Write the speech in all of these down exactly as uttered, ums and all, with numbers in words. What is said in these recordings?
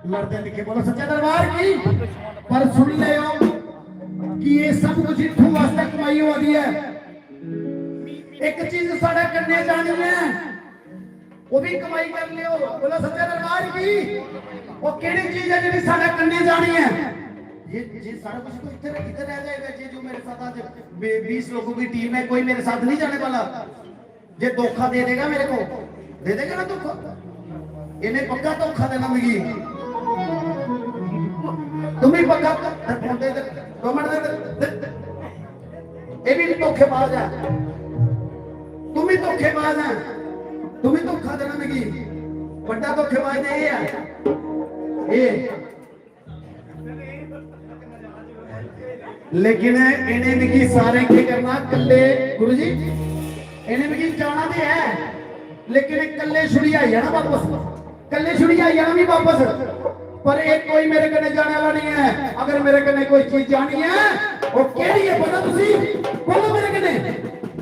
लड़दे दिक्खे। बोलो सच्चे दरबार की। पर सुन लियो कि ये सब कुछ इत्थों वास्तै कमाई होआ दी है। एक चीज साढ़े कन्ने जानी है, वो भी कमाई कर लियो। बोलो सच्चे दरबार की। वो केड़ी चीज है जेह्ड़ी साढ़े कन्ने जानी है? ये, ये सारा कुछ तो इधर, इधर रह जाएगा। ये जो मेरे साथ आज बे-, बीस लोगों की टीम है, कोई मेरे साथ नहीं जाने वाला। जे धोखा दे देगा मेरे को, दे देगा ना धोखा? इन्हें पक्का धोखा देना मिगी। तुम ही पक्का दे, दे, दो मिनट दे, दे, दे। ये भी धोखेबाज है, तुम ही धोखेबाज है, तुम ही धोखा देना मिगी। बड़ा धोखेबाज तो ये है, ये। लेकिन इन्हें मिगी सारे के करना कल्ले, गुरु जी, इन्हें मिगी जाना भी है, लेकिन कल्ले छुड़ी आई जाना वापस, कल्ले छुड़ी आई जाना भी वापस। पर एक कोई मेरे कन्ने जाने वाला नहीं है। अगर मेरे कन्ने कोई चीज जानी है, वो केड़ी है पता तुसी? बोलो मेरे कन्ने।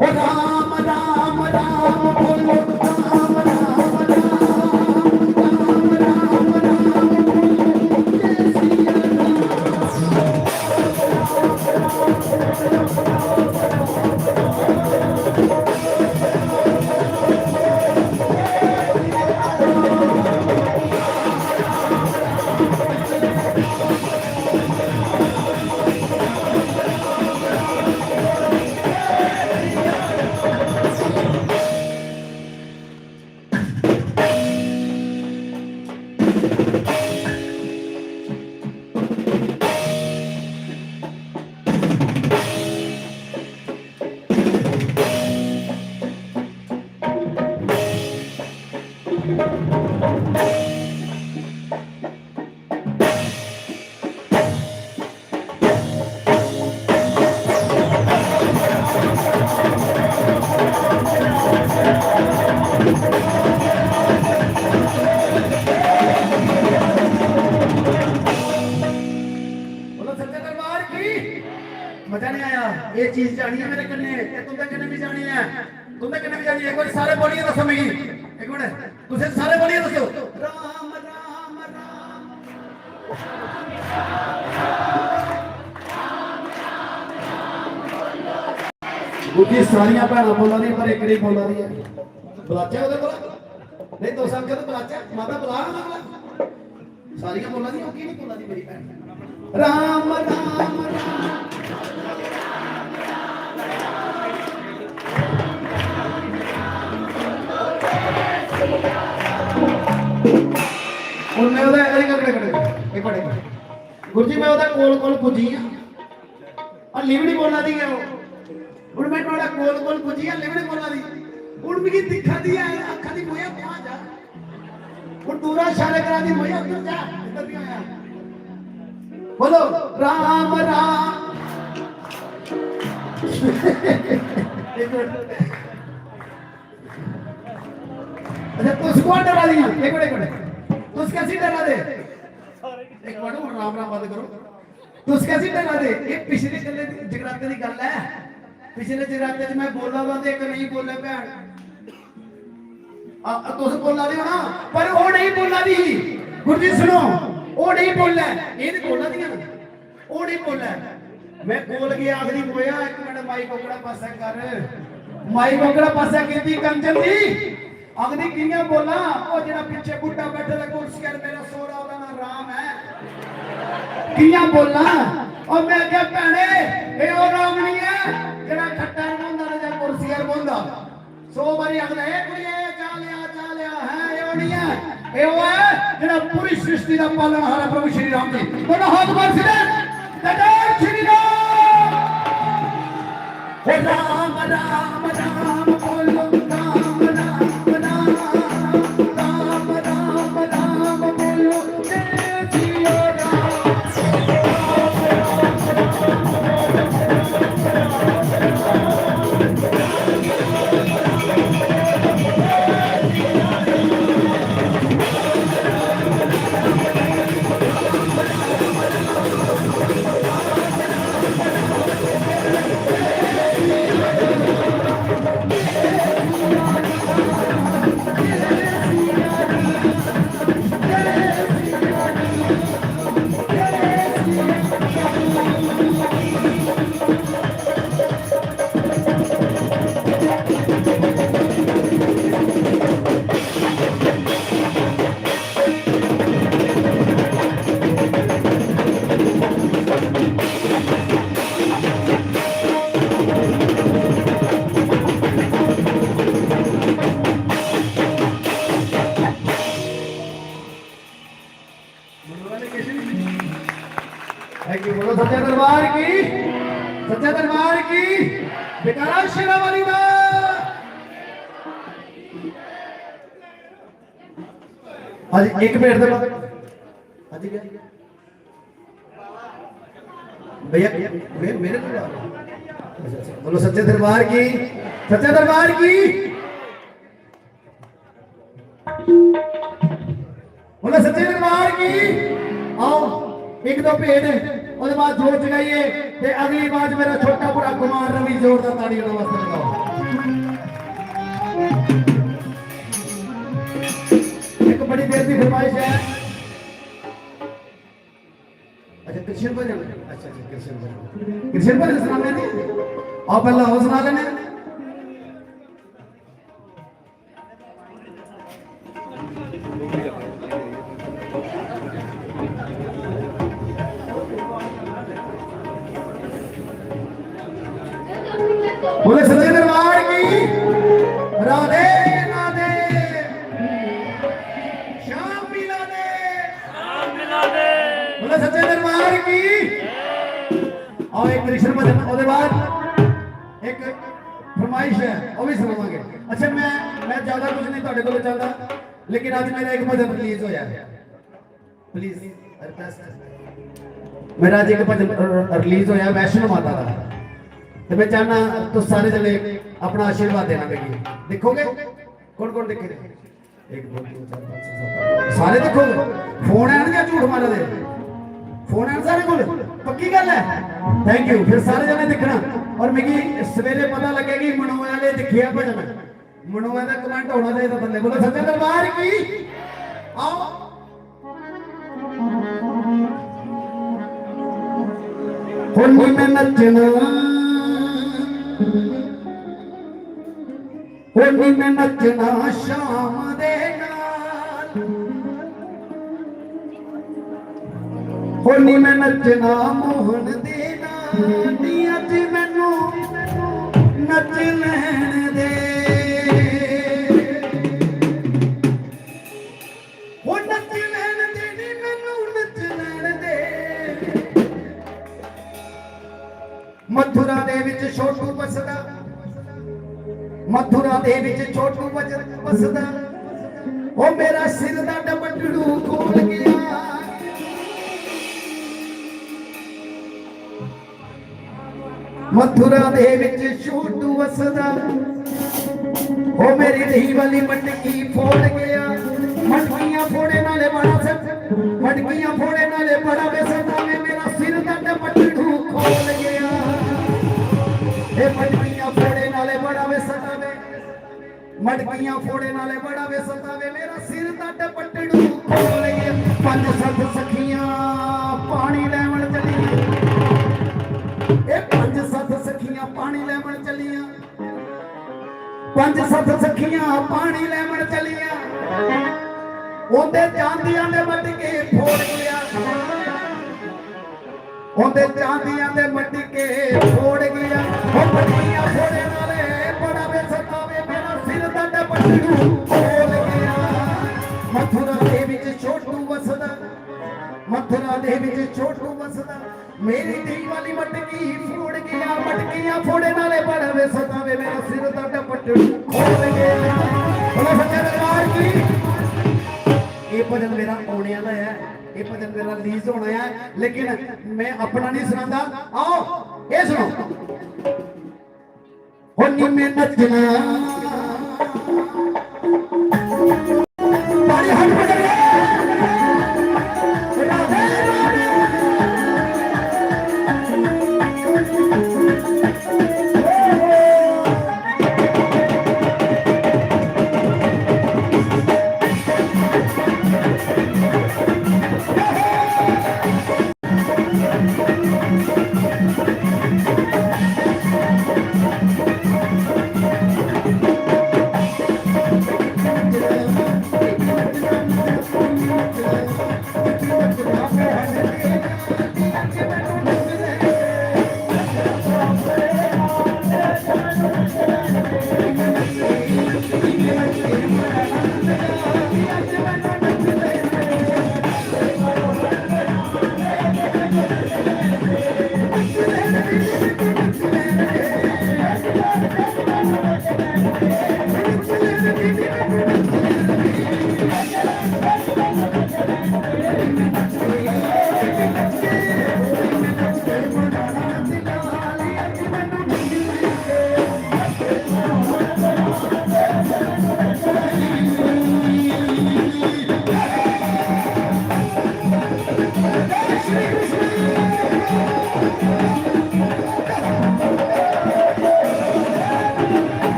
ओ राम, राम, राम बोलो, राम, राम, राम, राम, राम, राम, राम बोलो, जय सिया राम। बोलो सच्चे दरबार की। मजा नहीं आया? ये चीज जानी है मेरे कन्ने, ये तुंदे कन्ने भी जानी है, तुंदे कन्ने भी जानी है। एक बार सारे बोलिए दसो मिगी, एक मिनट, तुसे सारे बोलिए दसो, राम, राम, राम। क्योंकि सारियां भैनां बोला दी, पर एक नहीं बोला दी है। बुलाचे ओदे कोला? नहीं, तुस आखो तो बुलाचे, माता बुला ना बुला। सारियां बोला दी, ओह् की नहीं बोला दी मेरी भैन? राम, राम, राम। हून मैं ओह्दा, अरे, कट, कट, कट, एक मिनट, एक मिनट। गुरु जी, मैं ओह्दा कोल, कोल पुज्जी आं। हल्ली बी निं बोल्ला दी ऐ ओह्। हून मैं नुहाड़े कोल, कोल पुज्जी, हल्ली बी निं बोल्ला दी। हून मिगी दिक्खा दी ऐ, आखा दी, "मोया, बाहर जा।" हून दूरा इशारे करा दी, "मोया, उद्धर जा, इद्धर निं आया।" बोलो, "राम, राम।" एक मिनट। अच्छा, तुस कौन डरा दी? एक मिनट, एक मिनट। तुस कैसी डरा दे? एक मिनट, हून राम, राम बंद करो। तुस कैसी डरा दे? ये पिछले कल्ले जगराते दी गल्ल ऐ। पिछले जगराते च मैं बोला दा ते इक नेईं बोले भैन। आ, आ, तुस बोला दे हो ना, पर ओह् नेईं बोला दी ही। गुरु जी सुनो, ओह् नेईं बोलै, एह् ते बोला दियां न। ओह् नेईं बोलै। मैं कोल गेआ, आखदी, "मोया, इक मिनट माइक ओकड़ा पासै कर।" माइक ओकड़ा पासै कीती कंचन दी। आखदी, "कि'यां बोलां? ओह् जेह्ड़ा पिच्छे बुड्ढा बैठे दा कुर्सी पर, मेरा सौह्रा, ओह्दा नांऽ राम ऐ। कि'यां बोलां?" और मैं आखेआ, "भैने, एह् ओह् राम निं ऐ जेह्ड़ा खट्टा पर बौंह्दा ते जां कुर्सी पर बौंह्दा।" सौ बारी आखदा, "ए कुड़िये, चाह लिया, चाह लिया।" हैं, एह् ओह् निं ऐ। एह् ओह् ऐ जेह्ड़ा पूरी सृष्टि दा पालनहार ऐ, प्रभु श्री राम जी। बोलो, हाथ मार सिद्धे, जय श्री राम। हे राम, राम, राम बोलो, राम, राम, राम, राम, राम, राम, राम बोलो, जय सिया राम। Thank you. बोलो सच्चे दरबार की, सच्चे दरबार की, जयकारा शेरावाली दा। हाँ जी, एक मिनट दे बाद। हाँ जी, क्या? भैया, मे-, मेरे को आ रहा है। अच्छा, अच्छा। बोलो सच्चे दरबार की, सच्चे दरबार की। बोलो सच्चे दरबार की। आओ, एक दो भेंट, उसके बाद जोत जगाइए, ते अगली बार मेरा छोटा भरा कुमार रवि जोरदार ताड़ी वाला वास्ते लगाओ। एक बड़ी देर की फरमाइश है। अच्छा, कृष्ण भजन। अच्छा, अच्छा, कृष्ण भजन। कृष्ण भजन सुनाने जी। आओ, पहला और सुना लेने। बोले सच्चे दरबार की। राधे राधे। श्याम मिला दे। श्याम मिला दे। बोले सच्चे दरबार की। और एक कृष्ण भजन, उसके बाद एक फरमाइश है, वो भी सुनावांगे। अच्छा, मैं, मैं ज्यादा कुछ नहीं तुहाडे कोल चाहता, लेकिन आज मेरा एक भजन रिलीज होया है। प्लीज, रिक्वेस्ट, मेरा आज एक भजन र-, रिलीज होया वैष्णो माता का, तो मैं चाहना तो सारे जने अपना आशीर्वाद देना मिगी। देखोगे कौन कौन देखे? एक, दो, तीन, चार, पाँच, छह, सात, आठ। सारे देखोगे? फोन है ना, झूठ मारा दे? फोन है ना सारे को? पक्की गल है? Thank U. फिर सारे जने देखना। और मिगी सवेरे पता लगे कि मनोए वाले दिखिया भजन। मनोए दा कमेंट होना चाहिए थल्ले। बोलो सच्चे दरबार की। आओ। हुण मैं नचना, हुण मैं नचना श्याम दे नाल। हुण मैं नचना मोहन दे नाल। नी अज मैनू नच लैण दे। हुण नच लैण दे, नी मैनू नच लैण दे। मथुरा दे विच छोटू वसदा, मथुरा दे विच छोटू वस-, वसदा। ओ मेरा सिर दा दुपट्टड़ू खोल गया। मथुरा दे विच छोटू वसदा। ओ मेरी दही वाली मटकी फोड़ गया। मटकियां फोड़े नाले बड़ा वस-, मटकियां फोड़े नाले बड़ा वसदा वे, मेरा सिर दा दुपट्टड़ू खोल गया। ए मटकियां फोड़े नाले बड़ा वसदा वे, मटकियां फोड़े नाले बड़ा वसदा वे, मेरा सिर दा दुपट्टड़ू खोल गया। पंज सत सखियां पानी लेवण चलियां। ए पंज सत सखियां पानी लेवण चलियां। पंज सत सखियां पानी लेवण चलियां। ओंदे चांदियां दे मटके फोड़ गया। ओंदे चांदियां दे मटके फोड़ गया। ओ मटकियां फोड़े नाले बड़ा वसदा वे, मेरा सिर दा दुपट्टड़ू खोल गया। मथुरा दे विच छोटू वसदा, मथुरा दे विच छोटू वसदा। मेरी दही वाली मटकी फोड़ गया, मटकियां फोड़े नाले बड़ा वसदा वे, मेरा सिर दा दुपट्टड़ू खोल गया। बोलो सच्चे दरबार की। ये भजन मेरा होने वाला है, ये भजन मेरा रिलीज होना है, लेकिन मैं अपना नहीं सुनाता। आओ, ये सुनो। हुण मैं नचना।